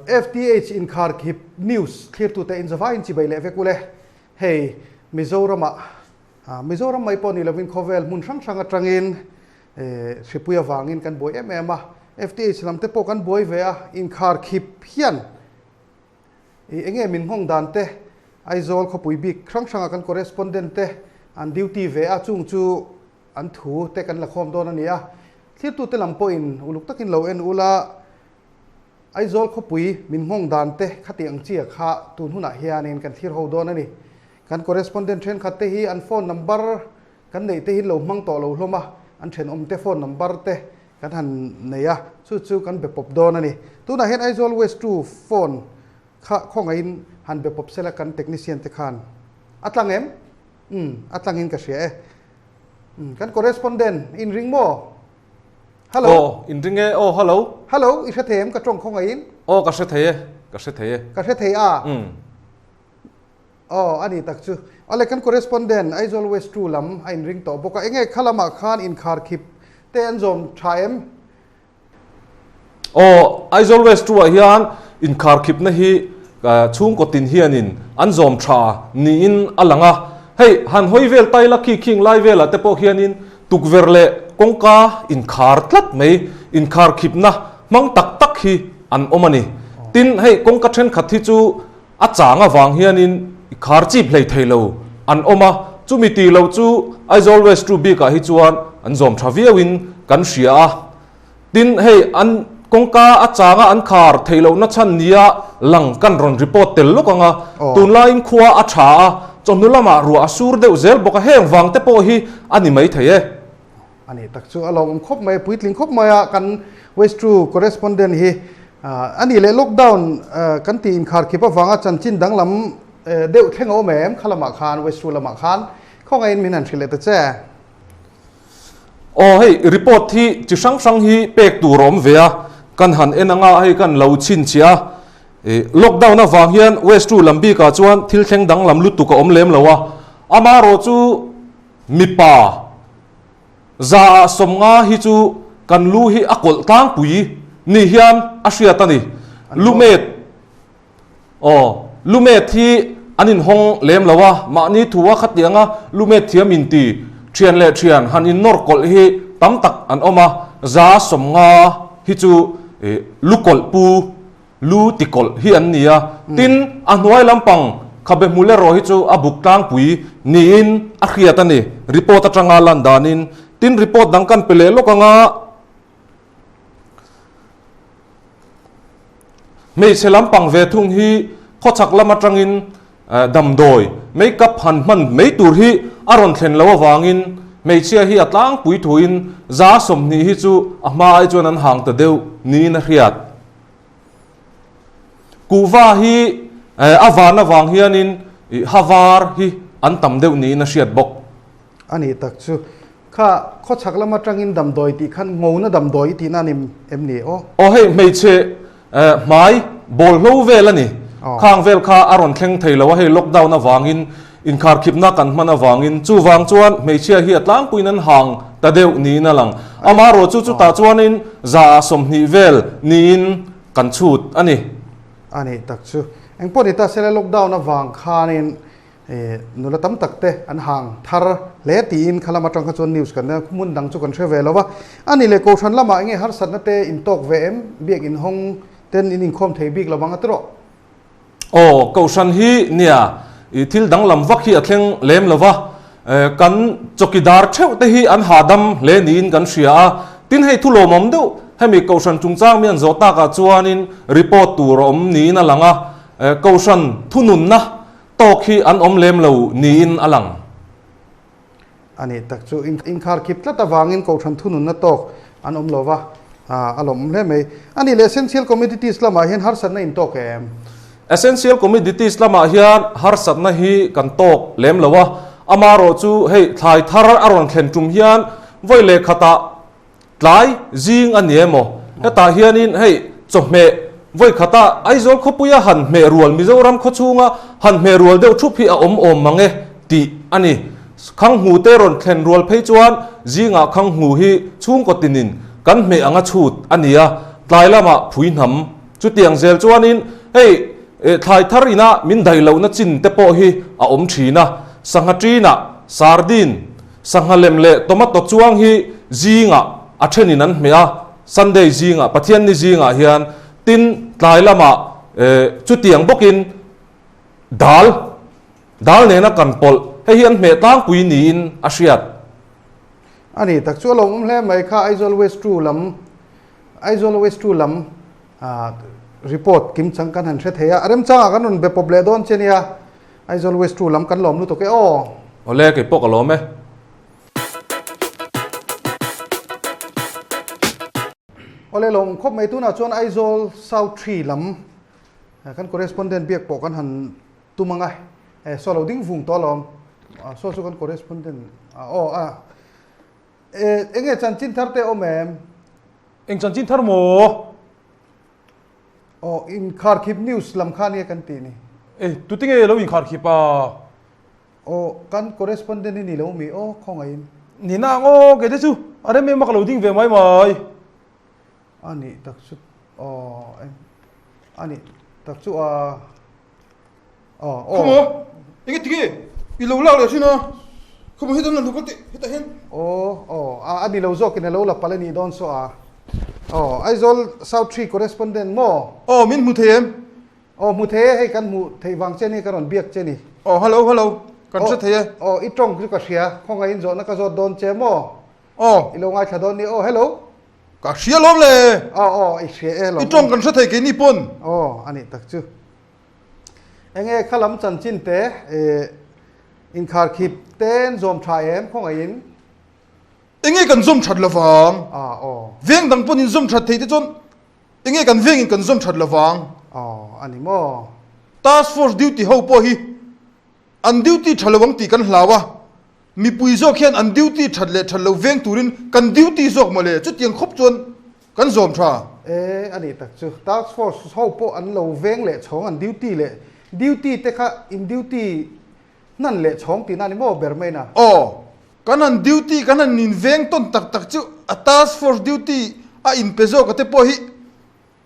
FTH inkharkhip news thlirtute inzavaiin chibai leh vek ule. Hei Mizoramah, Mizoram mai pawh ni lovin khawvel hmun hrang hrang atangin hripui avangin kan buai em em a. FTH lam te pawh kan buai ve a, inkharkhip hian enge min nghawng dan te Aizawl khawpui bik hrang hranga kan correspondent te an duty ve a, chung chu an thu te kan la khawm dawn a ni a. Thlirtute lam pawhin uluk takin lo en ula, Aizawl khawpui min nghawng dan te khati ang chia kha tun hunah hianin kan thlir ho dawn a ni. Kan correspondent thenkhat te hi an phone number kan neih te hi lo hmang tawh lo hlawm a, an thenawm te phone number te kan han nei a, chu chu kan be pawp dawn a ni. Tunah hian Aizawl West 2 phone kha khawngaihin han be pawp sela kan technician te khan a tlang em? Umm, a tlangin ka hria e. Umm, kan correspondent in ring maw? Hello. Aw, in ring e. Aw, hello. Hello, i hre thei em ka tawng khawngaihin? Aw, ka hre thei e. Ka hre thei e. Ka hre thei a? Umm. Aw, a ni tak chu. Awle, kan correspondent Aizawl West 2 lam a inring tawh bawk a. Enge kha lamah khan inkharkhip te an zawm tha em? Aw, Aizawl West 2 ah hian inkharkhipna hi chhungkaw tin hianin an zawm tha niin a lang a. Hei, han hawi vel tai la khi khing lai velah te pawh hianin tukverh leh kawngka inkhar tlat mai, inkharkhipna hmang tak tak hi an awm a ni. Tin, hei kawngka thenkhat hi chu a chang avang hianin i khar chip hlei thei lo an awm a, chumi tih loh chu Aizawl West 2 bikah hi chuan an zawm tha viauin kan hria a. Tin, hei an kawngka a changa an khar theih lohna chhan nia lang kan rawn report tel lawk ang a, tunlaiin khua a tha a, chawhnu lamah ruah a sur deuh zel bawk a, heng vang te pawh hi a ni mai thei e. A ni tak chu a lawmawm khawp mai, puitling khawp mai a, kan West 2 correspondent hi a nih leh lockdown kan tih inkharkhip avanga chanchin danglam deuh thleng a awm em kha lamah khan West 2 lamah khan khawngaihin min han hrilh leh ta che. Aw hei report hi chi hrang hrang hi pek tur a awm ve a, kan han en anga hei kan lo chhinchhiah a, ih lockdown avang hian West 2 lam bikah chuan thil thleng danglam lutuk a awm lem lo a, amaherawhchu mipa Za ah 50 hi chu kan lu hi a kawlh tlangpui ni hian a hriat a ni. Lumet, aw, lumet hi an inhawng lem lo a, mahni thu a khatianga lumet thiam inti thian leh thian han innawr kawlh hi tam tak an awm a, za 50 hi chu lu kawlh pu Lu ti kawlh hi an ni a, tin, a hnuai lampang khabe hmul erawh hi chu a buk tlangpui niin a hriat a ni, report atanga lan danin. Tin, report dang kan pe leh lawk anga hmeichhe lampang ve thung hi khawchhak lam atangin damdawi makeup han hman mai tur hi a rawn thlen loh avangin hmeichhia hi a tlangpui thuin 20% hi chu a hma ai chuan an hang ta deuh niin a hriat. Kuhva hi a van avang hianin ha var hi an tam deuh niin a hriat bawk. A nih tak chu. Kha khawchhak lam atangin damdawi tih khan ngona damdawi i tihna a ni em ni aw? Aw hei hmeichhe hmai bawlhlo vel a ni. Khang vel kha a rawn thleng thei lo a, hei lockdown avangin Inkharkhipna kan hman avangin chuvang chuan hmeichhia hi a tlangpuiin an hang ta deuh niin a lang. Amaherawh chu chutah chuanin 20% vel niin kan chhut a ni. A nih tak chu. Engpawh ni ta sela lockdown avang khanin nula tam tak te an hang thar hle tiin kha lam atang kha chuan news kan hmun dang chu kan hre ve lo va. A nih leh Kohhran lamah enge harsatna te intawk ve em? Biak inhawng ten in inkhawm thei bik lovang a tiraw? Aw, Kohhran hi nia, i thil danglam vak hi a thleng lem lo va, kan chawkidar theuh te hi an hahdam hle niin kan hria a, tin hei thu lawmawm deuh hemi Kohhran chungchang mi an zawh takah chuanin report tur a awm niin a lang a, Kohhran thununna tawk hi an awm lem lo niin a lang. A nih tak chu inkhar khip tlat avangin Kohhran thununna tawk an awm lo va, a lawmawm hle mai. A nih leh Essential Commodities lamah hian harsatna in tawk em? Essential Commodities lamah hian harsatna hi kan tawk lem lo a, amaherawh chu hei thlai thar a rawn thlen tum hian vawi leh khatah tlai zing a ni emaw hetah hianin hei chawhmeh vawi khata Aizawl khawpuia han hmeh rual Mizoram khawchhunga han hmeh rual deuh thup hi a awm awm mang e tih a ni. Khanghmu te rawn thlen rual phei chuan zingah Khanghmu hi chhungkaw tinin kan hmeh anga chhut a ni a, tlai lamah phui hnam. Chutiang zel chuanin hei thlai thar ina min daih lohna chin te pawh hi a awm thin a, sangha ṭinah sardine, sangha lem leh tomato chuang hi zingah a thenin an hmeh a, Sunday zingah, Pathianni zingah hian tin tlai lamah chutiang bawkin dal, dal nena kan pawlh, hei hi an hmeh tlangpui niin a hriat. A ni tak chu a lo awm hle mai kha Aizawl West 2 lam Aizawl West 2 lam report kim chang kan han hre thei a, a remchangah kan rawn be pawp leh dawn che nia, Aizawl West 2 lam kan lawm lutuk e aw. Awle kei pawh ka lawm e. Awle lawm khawp mai tunah chuan Aizawl South 3 lam kan correspondent biak pawh kan han tum ang a, e saw lo ding vung tawh alawm, saw chu kan correspondent aw a e enge chanchin thar te awm em? Eng chanchin thar maw? Aw inkharkhip news lam kha nia kan tih ni. E tute nge lo inkharkhip a? Aw kan correspondent hi ni lo mi aw khawngaihin. Ni na ang aw kei te chu a rem em a ka lo ding ve mai mai. A nih tak chu aw a nih tak chu a. Aw aw. Khawmaw enge ti nge i lo lak leh thin a khawmaw hetah hian lo kal teh hetah hian. Aw aw a a ni lo zawkin a lo la palh a nih dawn saw a. Aw Aizawl South 3 correspondent maw? Aw min hmu thei em? Aw hmu thei e hei kan hmu theih vang che ni ka rawn biak che ni. Aw hello hello kan hre thei e. Aw i tawng chu ka hria khawngaihin zawhna ka zawt dawn che maw? Aw. I lo ngaithla dawn ni aw hello. Ka hria lawm le. Aw aw i hria e lawm. I tawng kan hre thei keini pawn. Aw a nih tak chu. Enge kha lam chanchin te inkharkhip ten zawm tha em khawngaihin? Enge kan zawm that lovang? Ah aw. Veng dang pawn in zawm that thei te chuan enge kan vengin kan zawm that lovang? Aw a ni maw? Task force duty ho pawh hi an duty tha lo ang tih kan hlau a, mipui zawk hian an duty that leh that lo veng turin kan duty zawk mawle chutiang khawp chuan Kan zawm tha. E, a nih tak chu. Task force ho pawh an lo veng leh chhawng, an duty leh duty te kha in duty hnan leh chhawng tihna a ni maw ber mai na? Aw, kan han duty, kan han in veng tawn tak tak chu a task force duty a in pe zawk a te pawh hi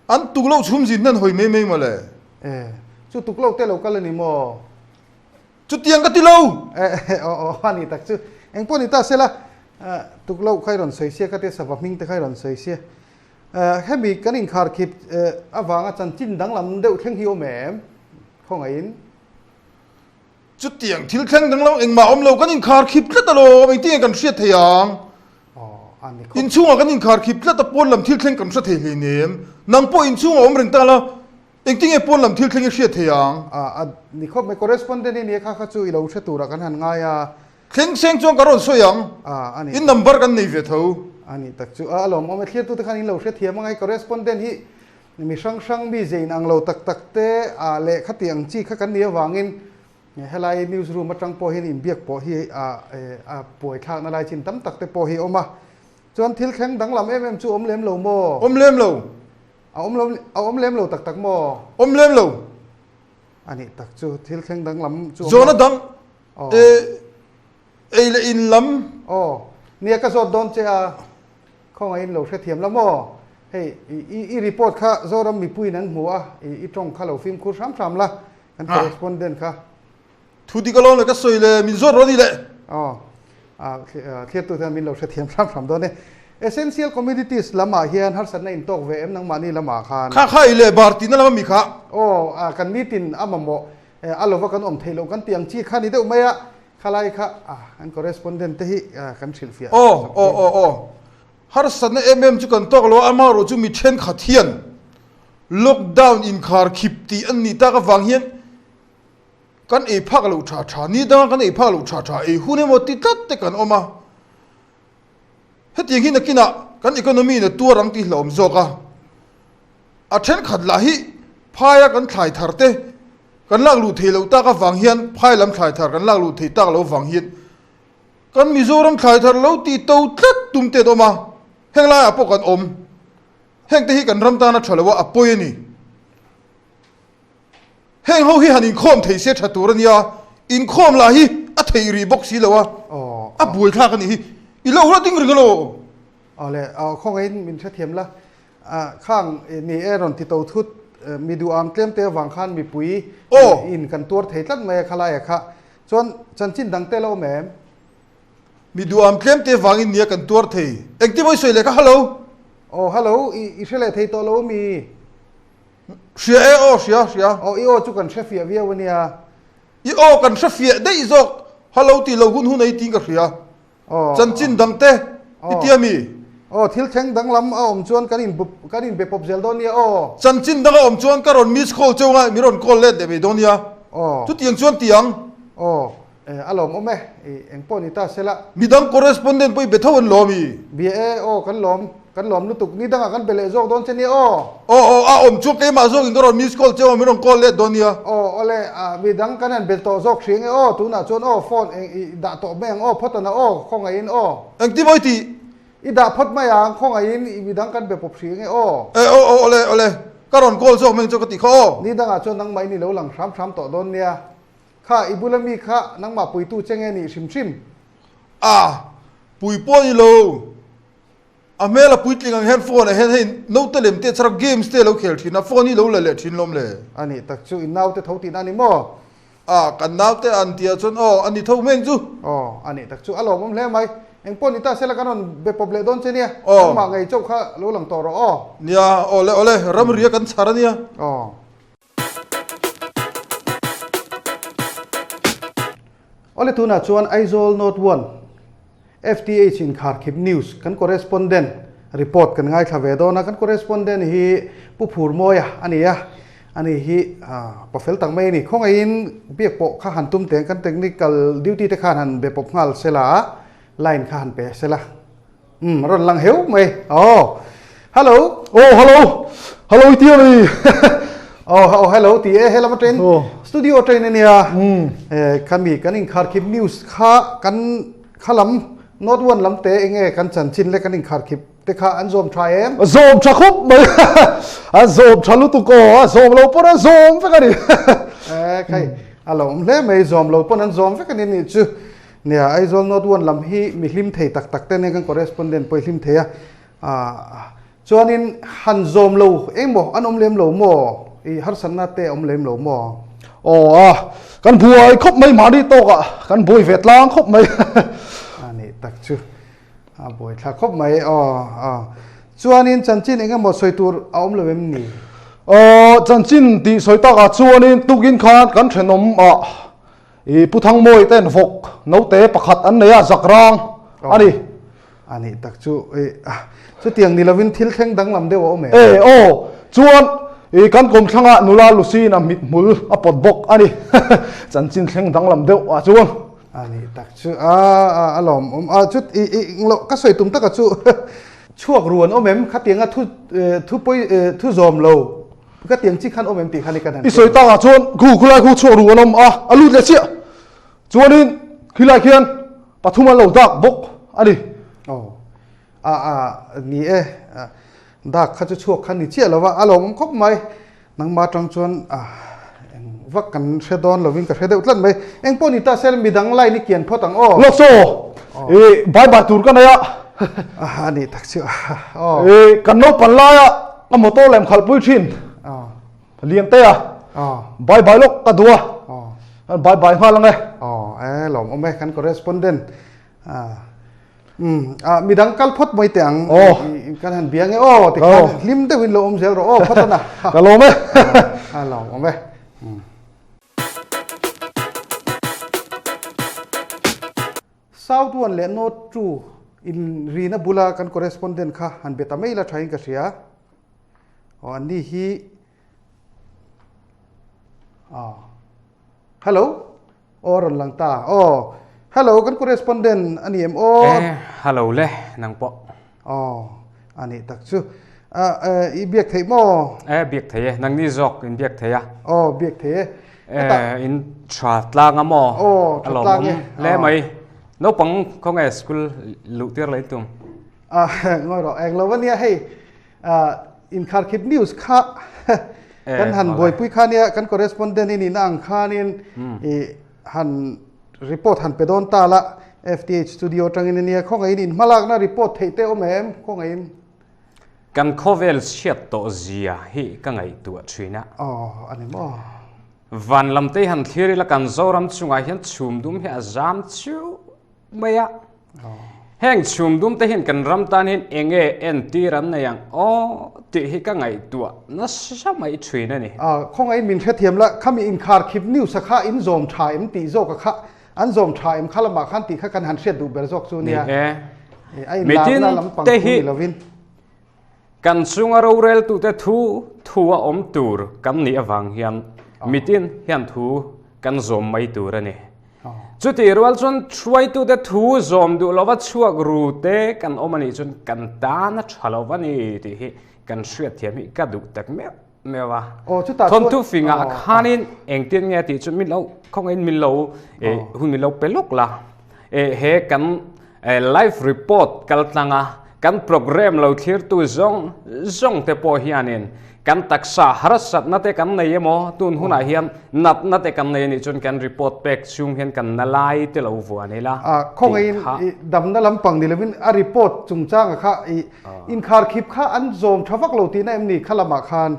an tuk loh chhum zin hnan hawi mai mai mawle. E, chu tuk loh te lo kal a ni maw? Chutiang ka ti lo! Eh, aw, aw, a ni tak chu. Eng pawh ni ta sela, tuk loh kha i rawn sawi sia, ka tia sava hming te kha i rawn sawi sia. Hemi kan inkharkhip avanga chanchin danglam deuh thleng hi awm em? Khawngaihin. Chutiang thil thleng danglam engmah awm lo, kan inkharkhip tlat alawm, engtin nge kan hriat thei ang? Aw, a ni khawp. Inchhungah kan inkharkhip tlat a, pawn lam thil thleng kan hre thei hleinem. Nang pawh inchhungah awm reng ta la, Engtin nge pawn lam thil thleng i hriat thei ang? A, a ni khawp mai. Correspondent i nia kha kha chu i lo hre turah kan han ngai a. Thleng seng chuan ka rawn sawi ang. A, a ni. In number kan nei ve tho. A ni tak chu. A, a lawmawm e. Thlirtute khan in lo hrethiam ang a, correspondent hi mi hrang hrang mi ze in ang lo tak tak te a leh khati ang chi kha kan nih avangin helai news room atang pawh hian inbiak pawh hi a, a puaithlakna lai chin tam tak te pawh hi a awm a. Chuan thil thleng danglam em em chu awm lem lo maw? Awm lem lo. A awm lo, a awm lem lo tak tak maw? Awm lem lo. A nih tak chu, thil thleng dang lam chu awm lo. Zawhna dang, e, ei leh in lam. Aw, nia ka zawt dawn che a, khawngaihin lo hrethiam la maw? Hei, i, i report kha Zoram mipuiin an hmu a, i, i tawng kha lo fimkhur hram hram la, kan correspondent kha. Thu dik alawm le ka sawi le, min zawt rawh ni le. Aw, thliartu hian min lo hrethiam hram hram dawn e. Essential commodities lamah hian harsatna intawk ve em nangmahni lamah khan? Kha kha ei leh bar tihna lam ami kha. Aw, kan nitin a mamawh a lova kan awm theih loh kan tih ang chi kha ni deuh mai a, khalai kha kan correspondent te hi kan hrilhfiah. Aw, aw, aw, aw. Harsatna em em chu kan tawk lo a, amaherawhchu mi thenkhat hian lockdown inkhar khip tih an nih tak avang hian Kan ei phak loh tha tha, ni danga kan ei phak loh tha tha ei hun emaw ti tlat te kan awm a. Hetiang hi nakinah kan economy in a tuar ang tih hlauhawm zawk a. A thenkhat lah hi phaia kan thlai thar te kan lak luh theih loh tak avang hian phai lam thlai thar kan lak luh theih tak loh avang hian kan Mizoram thlai thar lo tih to tlat tum te an awm a, heng laiah pawh kan awm. Heng te hi kan ram tana tha lo a, a pawi a ni. Heng ho hi han inkhawm thei se tha tur a nia, inkhawm lah hi a theih rih bawk si lo a, a buaithlak a nih hi, i lo la ding reng alo. Aw le, aw khawngaihin min hrethiam la, khang ni e rawn ti to thut. mi duham tlem te avang khan mipui in kan tuar thei tlat mai a khalai a kha. Chuan chanchin dang te la awm em? Mi duham tlem te vangin nia kan tuar thei. Engtin maw i sawi leh kha hello? Aw hello, i hre leh thei tawh lo ami? Hria e aw hria hria. Aw i aw chu kan hre fiah viau ania. I aw kan hre fiah daih zawk hello tih lo hun hun ei tiin ka hria. Chanchin dang te i tia mi? Aw thil thleng danglam a awm chuan kan in kan in be pawp zel dawn nia aw. Chanchin dang a awm chuan ka rawn miss call cheu nga mi rawn call let leh mai dawn nia. Aw. Chutiang chuan ti ang. Aw a lawm awm e eng pawh ni ta sela. Midang correspondent pawh i be tho an lawm i. Bia e aw kan lawm kan lawm lutuk ni dangah kan be leh zawk dawn che nia aw. Aw aw a awm chu keimah zawkin ka rawn miss call cheu a min rawn call let dawn nia. Aw awle ah midang kan han be tawh zawk hri ange aw tunah chuan aw phone eng i dah tawh mai ang aw phawt ana aw khawngaihin aw. Engti maw i tih? I dah phawt mai ang khawngaihin i midang kan be pawp hri ange aw. E aw aw awle awle ka rawn call zawk mai ang chu ka tih kha aw. Ni dangah chuan nangmah in i lo lang hram hram tawh dawn nia. Kha i bula mi kha nangmah puitu che nge nih hrim hrim? A, pui pawh a ni lo. A hmel a puitling ang hian phone ah hian hei naute lem te chara games te lo khel thin a, phone hi lo la leh thin lawm le. A nih tak chu i naute tho tihna a ni maw? A, kan naute an tih ah chuan aw a ni tho hmeng chu. Aw, a nih tak chu a lawmawm hle mai. Eng pawh ni ta sela kan rawn be pawp leh dawn che nia. Aw. Nangmah ngei chauh kha lo lang tawh rawh aw. Nia, aw le aw le, ramria kan chhar a nia. Aw. Awle tunah chuan Aizawl North One FTH in kharkhip news kan correspondent report kan ngaithla ve dawn a, kan correspondent hi Pu Phurmawia a ni a, ani hi pafel tak mai a ni. Khawngaihin biak pawh kha han tum teng kan technical duty te khan han be pawp nghal sela, line kha han pe sela. Umm rawn lang heu mai. Aw. Hello. Aw hello. Hello i tia mi. Aw aw hello ti e helam aṭain studio aṭain ania. Eh khami kan inkharkhip news kha kan khalam North One lam te enge kan chanchin le kan inkharkhip te kha an zawm tha em? Zawm tha khawp mai. An zawm tha lutuk aw. A zawm lo pawn an zawm vek a ni. Eh khai a lo awm hle mai zawm lo pawn an zawm vek a ni nih chu. Nia, Aizawl North One lam hi mi hlim thei tak tak te nen kan correspondent pawh i hlim thei a, ah chuanin han zawm lo engmaw an awm lem lo maw, i harsatna te a awm lem lo maw? Aw a, kan buai khawp mai mahni tawkah kan buai ve tlang khawp mai. A nih tak chu a buai thla khawp mai aw aw. Chuanin chanchin eng emaw sawi tur a awm lo em ni? Aw, chanchin tih sawi takah chuanin tukin khan kan thenawm ah I Pu Thangmawi ten vawk naute pakhat an nei a, zak rang a ni. A nih tak chu i chutiang ni lovin thil thleng danglam deuh a awm em? E aw, chuan i kan kawmthlangah nula Lucy-in a mithmul a pawt bawk a ni. Chanchin thleng danglam deuh ah chuan. A nih tak chu a a lawmawm a, chut i i englo ka sawi tum taka chu chhuak ruan awm em? Khatianga thu thu pawi thu zawm lo. Ka tiang chi khan awm em tih khan i kan han I sawi takah chuan khu khulai khu chhuak ru an awm a, a lut leh chiah. Chuanin khilai khian pathum an lo dak bawk a ni. Aw, a a ni e, dak kha chu chhuak kha ni chiah lo va, a lawmawm khawp mai. Nangmah atang chuan a eng vak kan hre dawn lovin ka hre deuh tlat mai. Eng pawh ni ta se midang line i kian phawt ang aw. Lawk saw, i bye bye tur ka nei a. A nih tak chu aw. I kan naupan laia ka motor lem khalhpui thin Liante a bye bye lawk ka duh a. Bye bye nghal ang e. Aw e lawm awm e kan correspondent um midang kal phawt mai teh ang. Kan han bia nge aw tikhan hlim deuhin lo awm zel rawh aw phawt a na. Ka lawm e. A lawm awm e. South One leh North Two in rina bula kan correspondent kha han be ta mai la thain ka hria. Aw an ni hi aw hello aw rawn lang ta aw hello kan correspondent a ni em aw. Eh hello le nang pawh. Aw a nih tak chu i biak theih maw? Eh biak thei e nang ni zawk in biak thei a. Aw biak thei e. Eh in tha tlang a maw? Aw tha tlang e. Le mai naupang khawnge school luh tir leh tum. Ah ngawi rawh eng lo ania hei inkharkhip news kha kan han buaipui kha nia kan correspondent i nihna ang khanin i han report han pe dawn ta la FTH studio atangin ania khawngaihin in hmalakna report theih te awm em khawngaihin. Kan khawvel chhiat tawh zia hi ka ngaihtuah thin a. Aw, a ni maw? Van lam te hi han thlir ila kan Zoram chungah hian chhum dum hi a zam chiu mai a. Heng chhum dum te hian kan ram tan hian eng nge entir an nei ang aw tih hi ka ngaihtuah nasa mai thin a ni. Khawngaihin min hrethiam la, khami inkhar khip news a kha in zawm tha em tih zawk a kha an zawm tha em kha lamah khan tih kha kan han hriat duh ber zawk chu nia. Ni e. A inlarna lampang Mitin thu te hi ni lovin. Kan chunga roreltute thu thu a awm tur kan nih avang hian mitin hian thu kan zawm mai tur a ni. Chutih rual chuan hruaitute thu zawm duh lova chhuak ru te kan awm a nih chuan kan tan a tha lo va ni tih hi kan hriatthiam hi ka duh tak meuh meuh a. Thawnthu fingah khanin engtin nge tih chu min lo khawngaihin min lo hun min lo pe lawk la. He kan Live report kal tlang a, kan programme lo thlirtu zawng zawng te pawh hianin kan taksa harsatna te kan nei emaw tun hunah hian natna te kan nei anih chuan kan report pek chhung hian kan na lai te lo vuan ila Khawngaihin i damna lampang ni lovin a report chungchanga kha i inkharkhip kha an zawm tha vak lo tihna em ni kha lamah khan?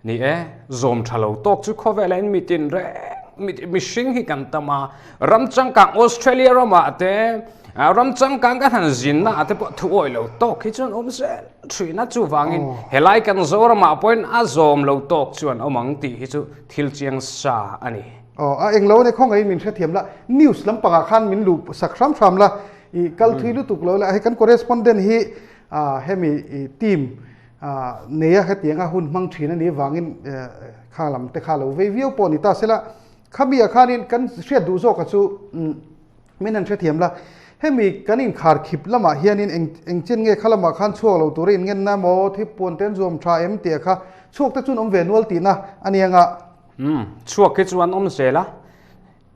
Ni e, zawm tha lo tawk chu khawvela in mitin reng mihring hi kan tam a, ram changkang Australia ramah te ram changkang kan han zinna ah te pawh thu awih lo tawk hi chuan awm zel thin a, chuvangin helai kan Zoramah pawhin a zawm lo tawk chuan awm ang tih hi chu thil chiang sa a ni. Aw, a englo a ni khawngaihin min hrethiam la, news lampangah khan min luh sak hram hram la, i kal thui lutuk lo la, hei kan correspondent hi hemi team Neia hetianga hun hmang thin a nih vangin kha lam te kha lo vei viau pawh a ni ta sela, khami ah khanin kan hriat duh zawka chu min han hrethiam la, hemi kan inkhar khip lamah hianin eng eng chen nge kha lamah khan chhuak lo tura inngenna maw thipuan te an zuam tha em tih ah kha chhuak te chuan awm ve nual tihna a nia nga. Umm, chhuak hi chu an awm zel a,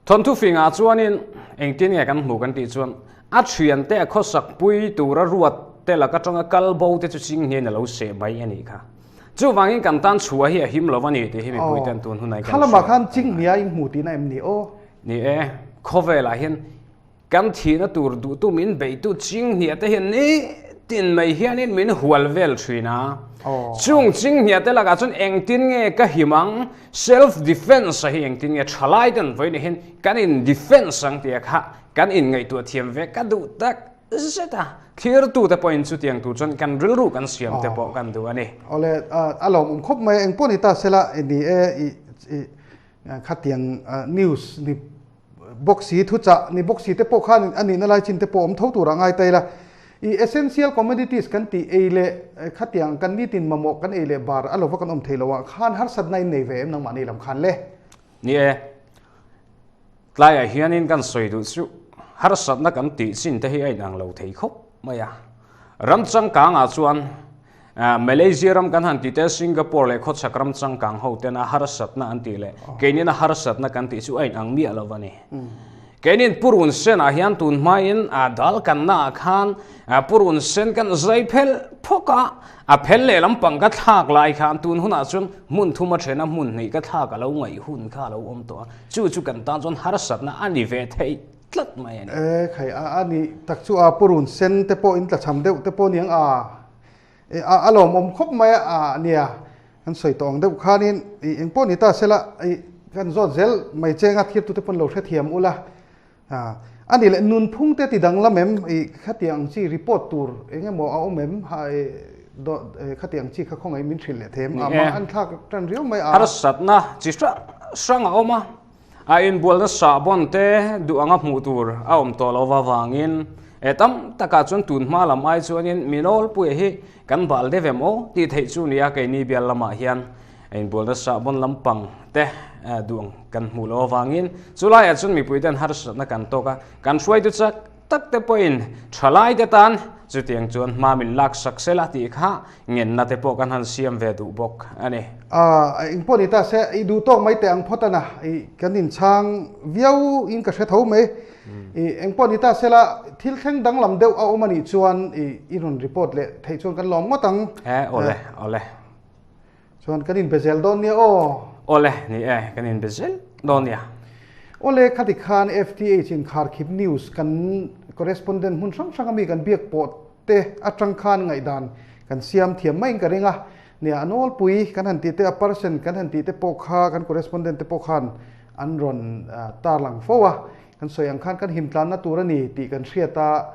Thawnthu fingah chuanin engtin nge kan hmuh kan tih chuan a thiante a khawsak pui tura ruat te lak atanga kal bo te chu ching hian a lo seh mai a nih kha. Chuvangin kan tan chhuah hi a him lo a ni tih hi mipui ten tun hunah kan hria. Kha lamah khan ching hnia in hmu tihna em ni aw? Ni e, khawvelah hian Kan thihna tur duhtu min beitu chinghnia te hian nitin mai hianin min hual vel thin a. Chung chinghnia te lakah chuan engtin nge ka him ang, self defence a hi engtin nge thalai ten vawiin hian kan in defence ang tia kha kan in ngaihtuah thiam ve ka duh tak zet a. Thlirtu te pawhin chutiang tur chuan kan rilru kan siam te pawh kan duh a ni. Awle, a lawmawm khawp mai, engpawh ni ta sela ni e i khatiang news ni bawk si, thuchah ni bawk si te pawh khan a nihna lai chin te pawh awm tho turah ngai ta ila. I essential commodities kan tih ei leh khatiang kan nitin mamawh kan ei leh bar a lova kan awm thei lo ah khan harsatna in nei ve em nangmahni lam khan le? Ni e, tlaiah hianin kan sawi duh chu harsatna kan tih chin te hi a inang lo thei khawp mai a. Ram changkangah chuan Malaysia ram kan han tih te, Singapore leh khawchhak ram changkang ho tena harsatna an tih leh keinin a harsatna kan tih chu a inang miah lo a ni. Keinin Purun Senah hian tun hmain dal kannaah khan Purun Sen kan zai phel phawk a, a phel leh lampang ka thlak lai khan tun hunah chuan hmun thum a then a hmun hnih ka thlak a lo ngaih hun kha a lo awm tawh a, chu chu kan tan chuan harsatna a ni ve thei tlat mai a ni. E khai a a nih tak chu a Purun Sen te pawh in tlachham deuh te pawh niang a. E a a lawmawm khawp mai a a nia kan sawi tawh ang deuh khanin i eng pawh ni ta sela i kan zawt zel mai chenga thirtute pawn lo hrethiam ula a a nih leh nunphung te ti danglam em i khatiang ang chi report tur eng emaw a awm em ha i dawt khatiang chi kha khawngaih min hrilh leh thei em a mah an thlak tan riau mai a. Harsatna chi hrang hrang a awm a A inbualna sahbawn te duh anga hmuh tur a awm tawh lo avangin e tam takah chuan tun hma lam ai chuanin mi nawlpuia hi kan bal deuh em aw tih theih chu nia keini bial lamah hian inbualna sahbawn lampang te duh ang kan hmuh loh avangin chulaiah chuan mipui ten harsatna kan tawk a, kan hruaitu chak tak te pawhin thalai te tan chutiang chuan hma min lak sak sela tih kha ngenna te pawh kan han siam ve duh bawk a ni. A engpawh ni ta se, i duh tawk mai teh ang phawt a na, i kan inchhang viau in ka hre tho mai. I engpawh ni ta sela thil thleng danglam deuh a awm a nih chuan i i rawn report leh theih chuan kan lawm ngawt ang. E awle awle. Chuan kan inbe zel dawn nia aw. Awle, ni e, kan inbe zel dawn nia. Awle, khati khan FTH in Kharkiv News kan correspondent hmun hrang hrang ami kan biak pawh te atang khan ngaihdan. Kan siam thiam maiin ka ring a. Nia, a nawlpui kan han tih te, a percent kan han tih te pawh kha kan correspondent te pawh khan an rawn tarlang fo a. Kan sawi ang khan kan himtlanna tur a ni tih kan hriat a,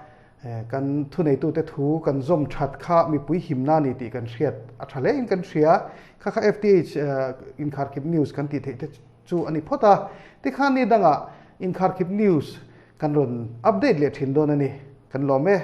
kan thuneitute thu kan zawm that kha mipui himna a ni tih kan hriat a tha hlein kan hria. Kha kha FTH Inkharkhip News kan tih theih te chu a ni phawt a. Tikhan ni dangah Inkharkhip News kan rawn update leh thin dawn a ni. Kan lawm e.